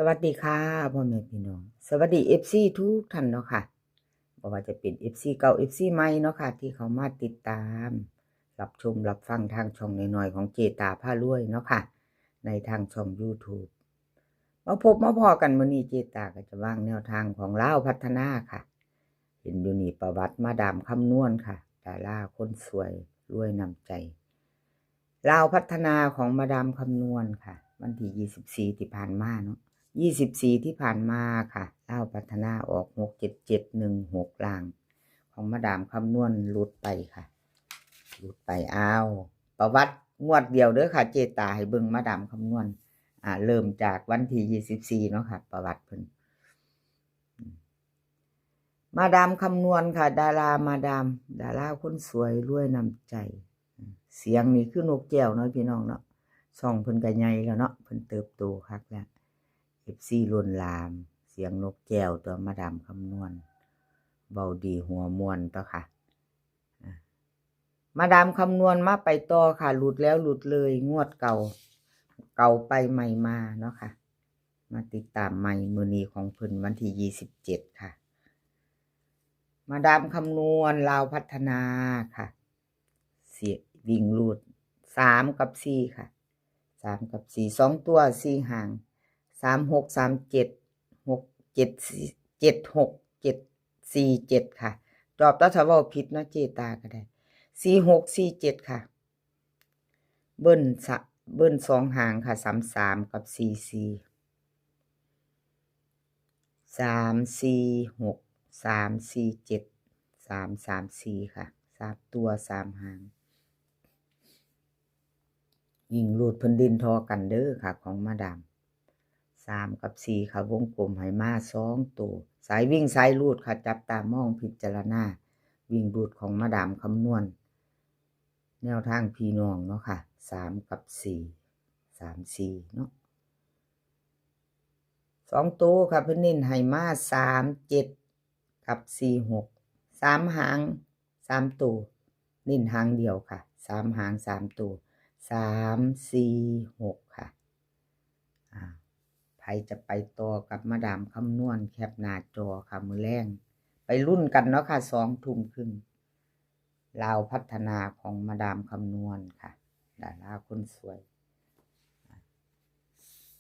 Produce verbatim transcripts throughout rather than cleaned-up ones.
สวัสดีค่ะพ่อแม่พี่น้อง สวัสดี เอฟซี ทุกท่านเนาะค่ะ บ่ว่าจะเป็น เอฟซี เก่า เอฟซี ใหม่เนาะค่ะ ที่เข้ามาติดตาม รับชมรับฟังทางช่องน้อยๆของเจตาพารวยเนาะค่ะ ในทางช่อง YouTube มาพบมาพ้อกันมื้อนี้ เจตาก็จะวางแนวทางของลาวพัฒนาค่ะ เห็นอยู่นี่ประวัติมาดามคำนวณค่ะ ดาราคนสวยรวยน้ำใจ ลาวพัฒนาของมาดามคำนวณค่ะ วันที่ยี่สิบสี่ที่ผ่านมาเนาะ ยี่สิบสี่ที่ผ่านมาค่ะ ลาวพัฒนาออก หกเจ็ดเจ็ดหนึ่งหก ล่าง ของมาดามคำนวณหลุดไปค่ะ หลุดไป อ้าว ประวัติงวดเดียวเด้อค่ะ เจตาให้เบิ่งมาดามคำนวณ อ่า เริ่มจากวันที่ยี่สิบสี่เนาะค่ะ ประวัติเพิ่น มาดามคำนวณค่ะ ดารามาดาม ดาราคนสวยรวยน้ำใจ เสียงนี่คือนกแก้วเนาะพี่น้องเนาะ ช่องเพิ่นก็ใหญ่แล้วเนาะ เพิ่นเติบโตคักแล้ว เอฟซี ล้นหลาม เสียงนกแก้วตัวมาดามคำนวณ เว้าดีหัวม่วนตัวค่ะ อ่ะ มาดามคำนวณมาไปต่อค่ะ หลุดแล้วหลุดเลย งวดเก่า เก่าไปใหม่มาเนาะค่ะ มาติดตามใหม่มื้อนี้ของเพิ่นวันที่ยี่สิบเจ็ดค่ะ มาดามคำนวณลาวพัฒนาค่ะ เสียวิ่งรูด สามกับสี่ค่ะ สามกับสี่ สองตัวสี่หาง สามหก สามเจ็ด หกเจ็ด เจ็ดหก เจ็ดสี่เจ็ดค่ะ จอบตัดถ้าเว้าผิดเนาะ เจตาก็ได้ สี่หก สี่เจ็ดค่ะ เบิ้ลสะ เบิ้ลสองหางค่ะ สามสาม กับ สี่สี่ สามสี่หก สามสี่เจ็ด สามสามสี่ค่ะ สามตัวสามหาง วิ่งรูดเพิ่นเด่นทอกันเด้อค่ะ ของมาดาม สามกับสี่ค่ะ วงกลมให้มาสองตัว สายวิ่งสายรูดค่ะ จับตามองพิจารณา วิ่งรูดของมาดามคำนวณ แนวทางพี่น้องเนาะค่ะ สามกับสี่ สามสี่เนาะ สองตัวค่ะ เพิ่นเน้นให้มา สามเจ็ด กับ สี่หก สามหาง สามตัว เน้นหางเดียวค่ะ สามหาง สามตัว สามสี่หกค่ะ อ่า ไผจะไปต่อกับมาดามคำนวณ แคปหน้าจอค่ะ มื้อแลงไปลุ้นกันเนาะค่ะ สองทุ่มครึ่ง ลาวพัฒนาของมาดามคำนวณค่ะ ดาราคนสวย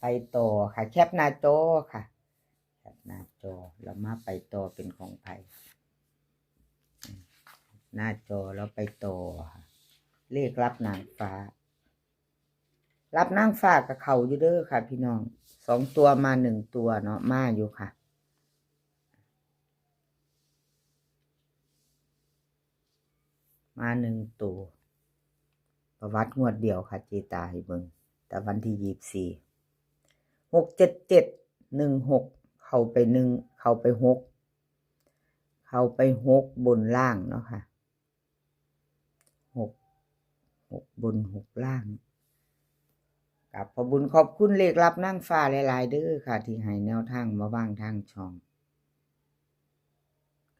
ไปต่อค่ะ แคปหน้าจอค่ะ แคปหน้าจอ แล้วมาไปต่อเป็นของไผ หน้าจอแล้วไปต่อค่ะ เลขลับนางฟ้า ลับนางฟ้ากับเขาอยู่เด้อค่ะพี่น้อง สองตัวมาหนึ่งตัวเนาะ มาอยู่ค่ะ มาหนึ่งตัว ประวัติงวดเดียวค่ะ เจตาให้เบิ่ง แต่วันที่ยี่สิบสี่ หกเจ็ดเจ็ด หนึ่งหก เข้าไปหนึ่ง เข้าไปหก เข้าไปหกบนล่างเนาะค่ะ หก หกบนหกล่าง กับขอบบุญขอบคุณเลขลับนางฟ้าหลายๆเด้อค่ะ ที่ให้แนวทางมาวางทางช่อง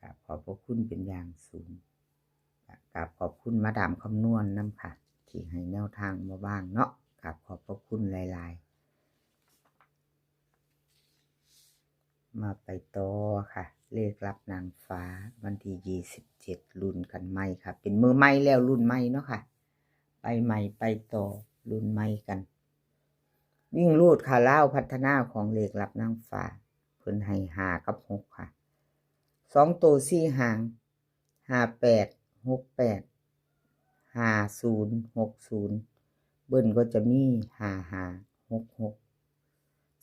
กับขอบพระคุณเป็นอย่างสูง กับขอบคุณมาดามคำนวณนำค่ะ ที่ให้แนวทางมาวางเนาะ กับขอบพระคุณหลายๆ มาไปต่อค่ะ เลขลับนางฟ้า วันที่ยี่สิบเจ็ด ลุ้นกันใหม่ค่ะ เป็นมือใหม่แล้วรุ่นใหม่เนาะค่ะ ไปใหม่ไปต่อรุ่นใหม่กัน วิ่งรูดค่ะ ลาวพัฒนาของเลขลับนางฟ้า เพิ่นให้ห้ากับหกค่ะ สองตัวสี่หาง ห้าแปด หกแปด ห้าศูนย์ หกศูนย์ เบิ้ลก็จะมี ห้าห้า หกหก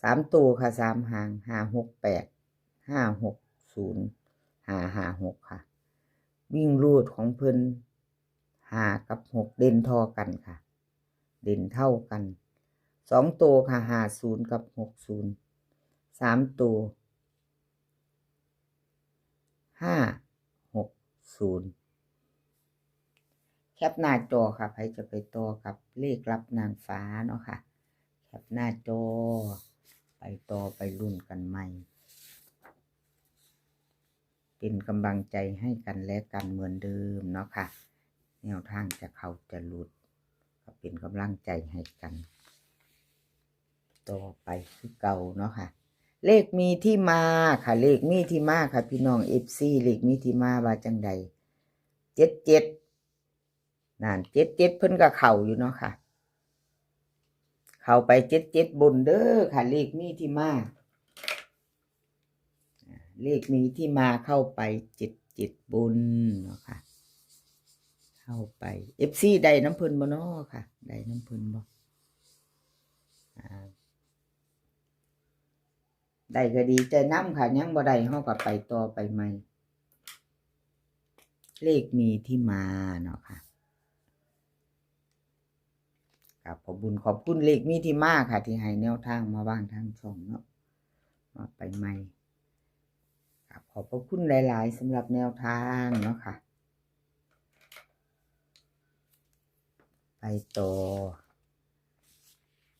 สามตัวค่ะ สามหาง ห้าหกแปด ห้าหกศูนย์ ห้าห้าหกค่ะ วิ่งรูดของเพิ่น ห้ากับหกเด่นท่อกันค่ะ เด่นเท่ากัน สองตัวค่ะ ห้าศูนย์ กับ หกศูนย์ สามตัว ห้าหกศูนย์ แคปหน้าจอค่ะ ไผจะไปต่อกับเลขลับนางฟ้าเนาะค่ะ แคปหน้าจอ ไปต่อไปลุ้นกันใหม่ เป็นกำลังใจให้กันและกันเหมือนเดิมเนาะค่ะ แนวทางจะเข้าจะหลุด ก็เป็นกำลังใจให้กัน ต่อไปคือเก่าเนาะค่ะ เลขมีที่มาค่ะ เลขมีที่มาค่ะ พี่น้อง เอฟซี เลขมีที่มาว่าจังใด เจ็ดเจ็ด นั่น เจ็ดเจ็ด เพิ่นก็เข้าอยู่เนาะค่ะ เข้าไป เจ็ดเจ็ด บนเด้อค่ะ เลขมีที่มา เลขมีที่มาเข้าไป เจ็ดเจ็ด บนเนาะค่ะ เข้าไป เอฟซี ได้น้ำเพิ่นบ่เนาะค่ะ ได้น้ำเพิ่นบ่ อ่า ได้ก็ดีใจนำค่ะ ยังบ่ได้เฮาก็ไปต่อไปใหม่ เลขมีที่มาเนาะค่ะ ครับ ขอบบุญขอบคุณเลขมีที่มาค่ะ ที่ให้แนวทางมาวางทางช่องเนาะ มาไปใหม่ ครับ ขอบพระคุณหลายๆ สำหรับแนวทางเนาะค่ะ ไปต่อ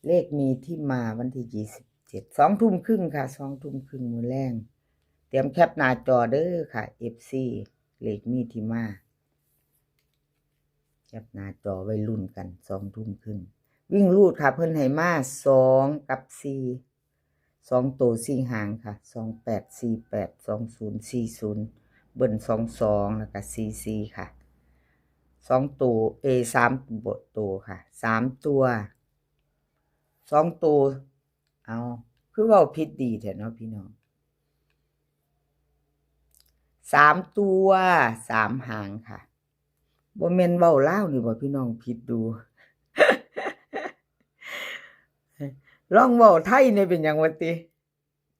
เลขมีที่มาวันที่ยี่สิบเจ็ด สองทุ่มครึ่งค่ะ สองทุ่มครึ่งมื้อแลง เตรียมแคปหน้าจอเด้อค่ะ เอฟซี เลขมีที่มา แคปหน้าจอไว้ลุ้นกัน สองทุ่มครึ่ง วิ่งรูดค่ะ เพิ่นให้มา สอง กับ สี่ สองโตสี่หางค่ะ สองแปด สี่แปด สองศูนย์ สี่ศูนย์ เบิ้ล สองสอง แล้วก็ สี่สี่ ค่ะ สองโต เอ สามโตค่ะ สามตัว สองโต เอา คือเว้าผิดดีแท้เนาะพี่น้อง สามตัว สามหางค่ะ บ่แม่นเว้าลาวนี่บ่พี่น้อง ผิดดู ลองเว้าไทยเนี่ยเป็นหยังวะติ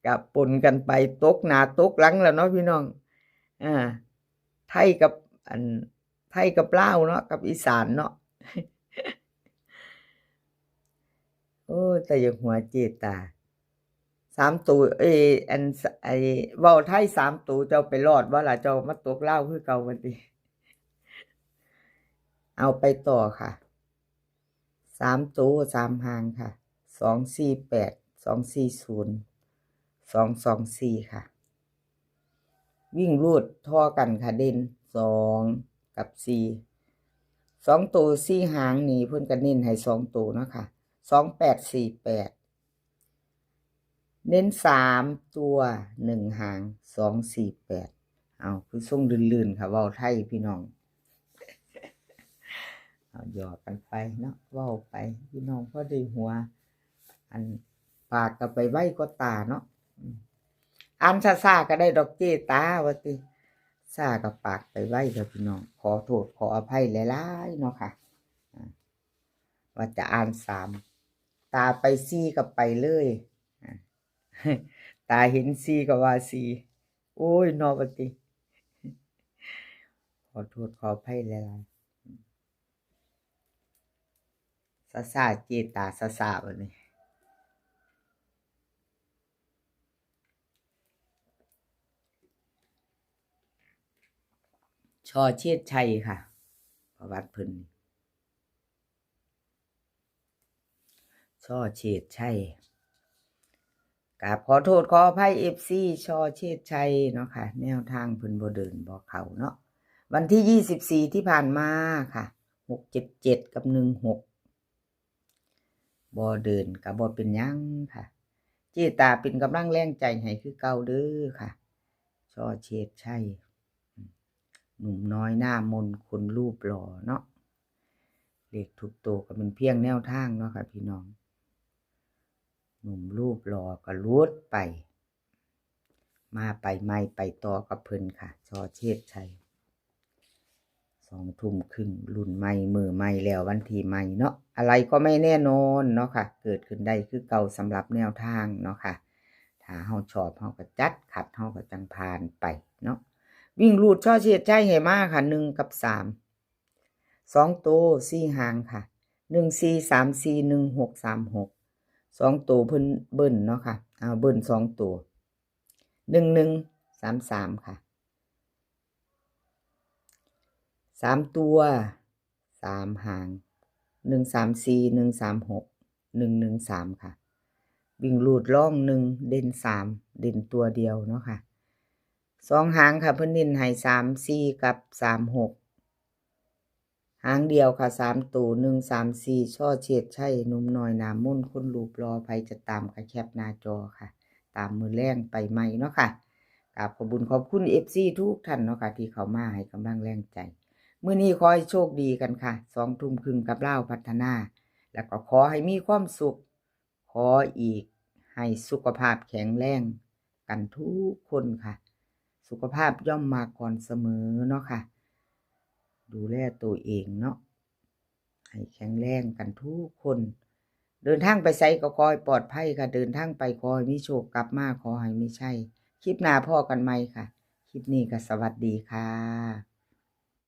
ก็ปนกันไป ตกหน้าตกหลังแล้วเนาะพี่น้อง อ่า ไทยกับ อัน ไทยกับลาวเนาะ กับอีสานเนาะ โอ้ย แต่อยากหัวเจตา สามตัว เอ้ย อัน ไอ้ เว้าไทยสามตัว เจ้าไปรอดบ่ล่ะ เจ้ามาตกลาวคือเก่าบัดนี้ เอาไปต่อค่ะ สามตัว สามหางค่ะ สองสี่แปด สองสี่ศูนย์ สองสองสี่ ค่ะ วิ่งรูดท่อกันค่ะ เด่น สอง กับ สี่ สองตัว สี่หางนี่ เพิ่นก็เน้นให้สองตัวเนาะค่ะ สองแปด สี่แปด เน้น สามตัว หนึ่งหาง สองสี่แปด เอา คือส่งลื่นๆ ค่ะ เว้าไทยพี่น้อง เอาหยอกกันไปเนาะ เว้าไป พี่น้องพอได้หัว อัน ปากก็ไปไวกว่าตาเนาะ อืม อ่านช้าๆ ก็ได้ดอกเจตา ว่าติ ช้าก็ปากไปไวค่ะพี่น้อง ขอโทษขออภัยหลายๆ เนาะค่ะ อ่า ว่าจะอ่านสาม ตาไปสี่ก็ไปเลย อ่า ตาเห็นสี่ก็ว่าสี่ โอ้ย เนาะ ว่าติ ขอโทษขออภัยหลายๆ ซ่าๆ เจตาซ่าๆ บัดนี้ ชอเชษชัยค่ะ ประวัติเพิ่น ชอเชษชัย กราบขอโทษขออภัย เอฟซี ชอเชษชัยเนาะค่ะ แนวทางเพิ่นบ่เดินบ่เข้าเนาะ วันที่ยี่สิบสี่ที่ผ่านมาค่ะ หกเจ็ดเจ็ด กับ หนึ่งหก บ่เดินก็บ่เป็นหยังค่ะ เจตาเป็นกำลังแรงใจให้คือเก่าเด้อค่ะ ชอเชษชัย หนุ่มน้อยหน้ามนคนรูปหล่อเนาะ เลขทุกตัวก็เป็นเพียงแนวทางเนาะค่ะพี่น้อง หนุ่มรูปหล่อก็หลุดไป มาไปใหม่ไปต่อกับเพิ่นค่ะ ชอเชษชัย สองทุ่มครึ่ง รุ่นใหม่มื้อใหม่แล้ววันที่ใหม่เนาะ อะไรก็ไม่แน่นอนเนาะค่ะ เกิดขึ้นได้คือเก่าสำหรับแนวทางเนาะค่ะ ถ้าเฮาชอบเฮาก็จัด ขัดเฮาก็จั่งผ่านไปเนาะ วิ่งรูดชอเชษชัยให้มาค่ะ หนึ่ง กับ สาม สองโต สี่หางค่ะ หนึ่งสี่ สามสี่ หนึ่งหก สามหก สองโตเพิ่นเบิ้ลเนาะค่ะ เอาเบิ้ลสองโต หนึ่งหนึ่ง สามสาม ค่ะ สามตัว สามหาง หนึ่งสามสี่ หนึ่งสามหก หนึ่งหนึ่งสาม ค่ะ วิ่งรูดร่องหนึ่ง เด่นสาม เด่นตัวเดียวเนาะค่ะ สองหางค่ะ เพิ่นเน้นให้ สามสี่ กับ สามหก หางเดียวค่ะ สามโต หนึ่งสามสี่ ชอเชษชัย หนุ่มน้อยหน้ามนคนรูปหล่อ ไผจะตามก็แคปหน้าจอค่ะ แ ตามมื้อแลงไปใหม่เนาะค่ะ กราบขอบบุญขอบคุณ เอฟซี ทุกท่านเนาะค่ะ ที่เข้ามาให้กำลังแรงใจ มื้อนี้ขอให้โชคดีกันค่ะ สองทุ่มครึ่งกับลาวพัฒนา แล้วก็ขอให้มีความสุข ขออีกให้สุขภาพแข็งแรงกันทุกคนค่ะ สุขภาพย่อมมาก่อนเสมอเนาะค่ะ ดูแลตัวเองเนาะ ให้แข็งแรงกันทุกคน เดินทางไปไสก็ขอให้ปลอดภัยค่ะ เดินทางไปขอให้มีโชค กลับมาขอให้มีชัย คลิปหน้าพ้อกันใหม่ค่ะ คลิปนี้ก็สวัสดีค่ะ